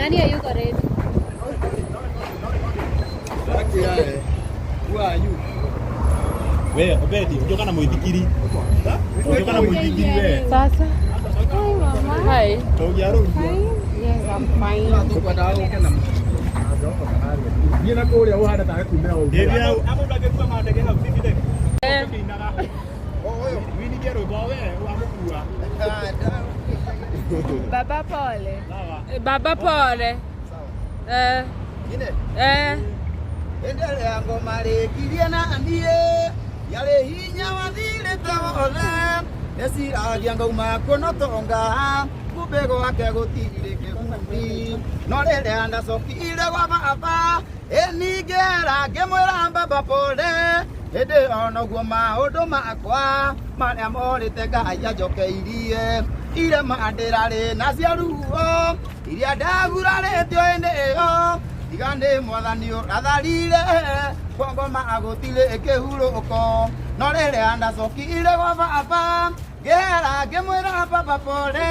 Nani hayuko ready? We, Obedi, unjoka na mwithikiri. Unjoka na mwithikiri we. Sasa. Hi mama. Hi. Taugia rũu. Yes, I'm fine. Niĩ na kũrĩa ũhana tarĩ kumĩra Ndĩria hau. Winithie rwĩmbo we wamũkua. Baba pole. Sawa. Baba pole. Eh. Eh. Hĩndĩ ĩrĩa ngoma rĩkirie na niĩ yarĩ hinya wathirĩte wothe ndeciragia ngauma kuno tonga kumbe gwake gũtirĩ kĩgundi no rĩrĩa ndacokire gwa baba ĩningĩra ngĩmwĩra baba pole hĩndĩ ĩyo noguo maũndũ makwa marĩa morĩte Ngai anjokeirie irema ndĩrarĩ na cia ruo iria ndagurarĩtio hĩndĩ ĩyo tiga nĩ mwathani ũratharire kwa ngoma gũtirĩ kĩhurũko no rĩrĩa ndacokire gwa baba ngĩhera ngĩmwĩra baba pole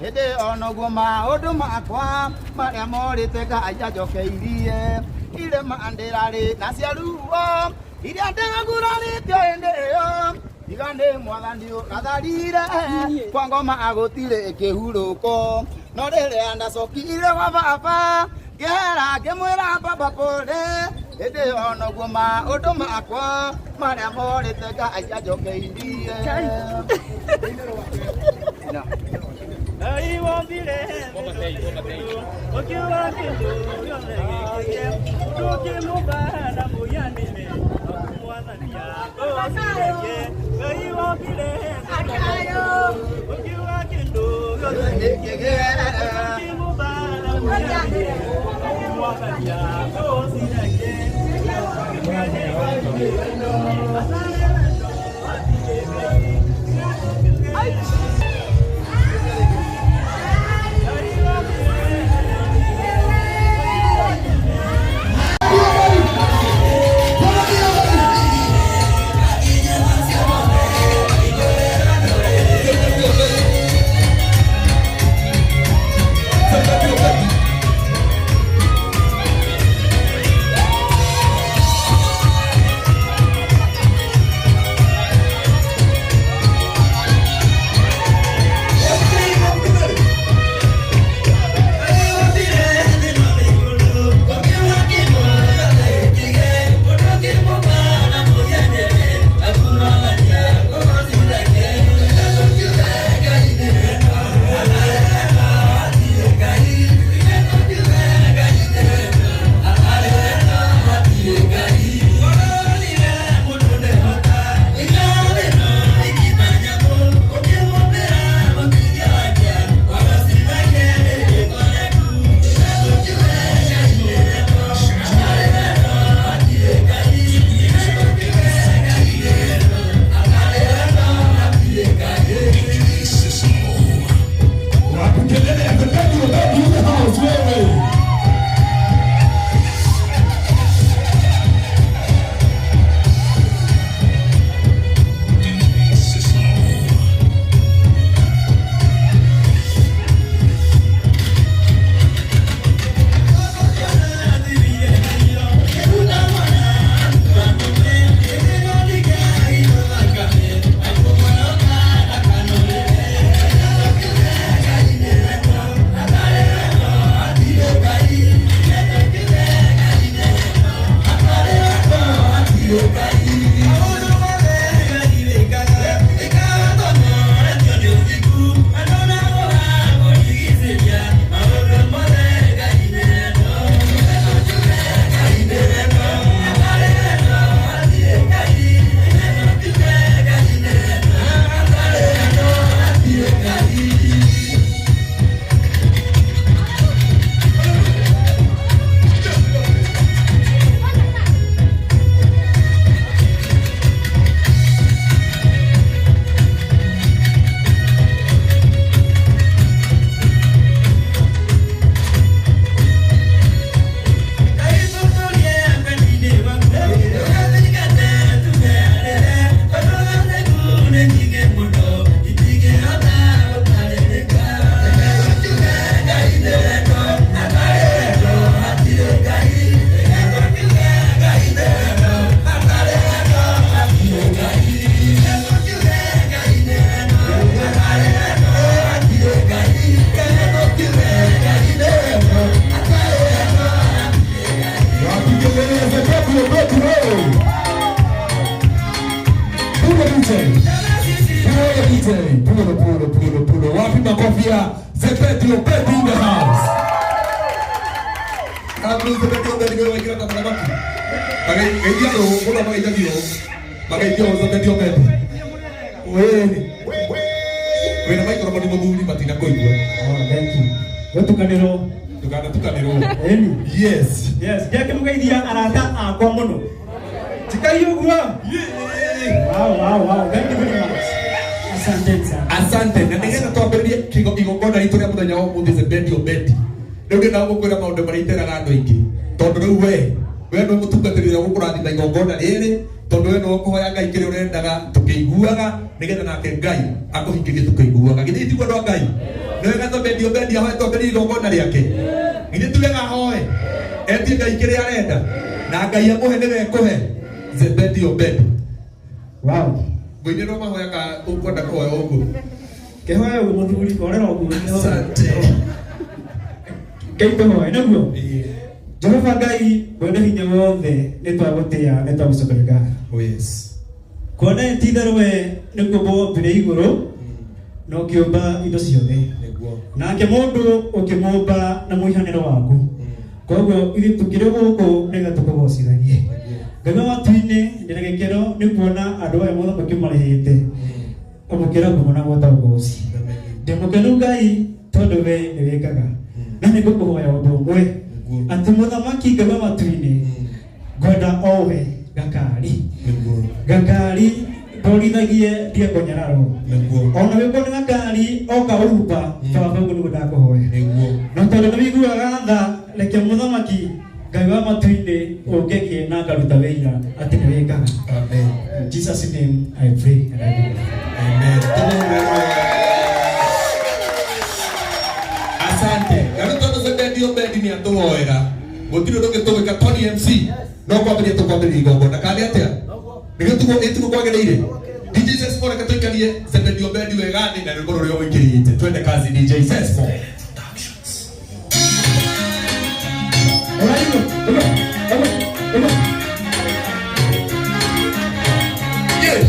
hĩndĩ ĩyo noguo maũndũ makwa marĩa morĩte Ngai anjokeirie irema ndĩrarĩ na cia ruo iria ndagurarĩtio hĩndĩ ĩyo tiga nĩ mwathani ũratharire kwa ngoma gũtirĩ kĩhurũko no rĩrĩa ndacokire gwa baba ngĩhera ngĩmwĩra baba pole hĩndĩ ĩyo noguo maũndũ makwa marĩa morĩte Ngai anjokeirie. Zebedi Obedi in the house. Andũ Zebedi Obedi nĩ waingĩra ta mũthamaki. Mageithia andũ mũno mageithagio. Mageithio Zebedi Obedi. Wĩni. Wĩna maikroboni mũthuri matina kũigua. Oh, thank you. Gũtukanĩrwo. Ndũkanatukanĩrwo. Ĩni. Yes. Yes, ndiakĩmũgeithia arata akwa mũno. Tikai ũguo. Wow, wow, wow. Thank you very much. Asante sana. Asante. Na nĩgetha twambĩrĩrie igongona ritũ rĩa mũthenya wa ũmũthĩ Zebedi Obedi. Rĩu ndĩna gũkwĩra maũndũ marĩa iteraga andũ aingĩ. Tondũ rĩu we nĩwe mũtungatĩri ũrĩa ũgũkũrathima igongona rĩrĩ, tondũ we nĩwe ũkũhoya Ngai kĩrĩa ũrendaga tũkĩiguaga, nĩgetha nake Ngai akũhingĩrie tũkĩiguaga. Githĩ tiguo andũ a Ngai? Nĩ wega Zebedi Obedi ahoe twambĩrĩrie igongona rĩake. Githĩ ti wega ahoe? Etie Ngai kĩrĩa arenda na Ngai amũhe nĩwe ekũhe. Zebedi Obedi. Wow. Ngũinĩrwo mahoya ka ũkwenda kũhoya ũguo. Kĩhoya ũguo mũthuri, horera ũguo. Asante. Ngai tũhoe nĩguo. Jehova Ngai mwene hinya wothe nĩ twagũtĩa nĩ twagũcokeria ngatho. Oh yes. Kuona ti itherũ we nĩ kũũmba wombire igũrũ na ũkĩũmba indo ciothe. Nĩguo. Nake mũndũ ũkĩmũmba na mũhianĩre waku. Koguo ithuĩ tũkĩrĩ gũkũ nĩgetha tũkũgocithagie. Ngai wa matu-inĩ ndĩna gĩkeno nĩ kuona andũ aya mũthamaki marĩhĩte ũmũkĩra ngumo na gwata ũgoci. Ndĩ mũkenu Ngai tondũ we nĩ wĩkaga. Na nĩ ngũkũhoya ũndũ ũmwe atĩ mũthamaki Ngai wa matu-inĩ ngwenda owe gakari. Nĩguo. Gakari ndũrithagie ndie kũnyararwo. Nĩguo. Ona wĩkwo nĩ gakari oka ũruba baba ũguo nĩguo ndakũhoya. Nĩguo. No tondũ nĩ wĩiguaga tha reke mũthamaki Ngai wa matu-inĩ ũngegie na ngaruta wĩira atĩ nĩ wĩkaga. Amen. In Jesus name I pray and I believe. Amen. Asante. Na rĩu tondũ Zebedi Obedi nĩ atũhoera gũtirĩ ũndũ ũngĩ tũgwĩka Tony MC no kwambĩrĩria tũkwambĩrĩria igongona kana atĩa? Nĩguo tiguo ĩtiguo kwagĩrĩire? DJ Sesmo reke tũikarie Zebedi Obedi wega thĩ na rwĩmbo rũrĩa ũikĩrĩte. Twende kazi DJ Sesmo. Ũraigua? Ũguo, ũguo, ũguo. Yeah.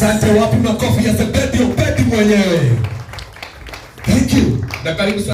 Asante. Wapi makofi ya Zebedi Obedi mwenyewe? Thank you. Na karibu sana.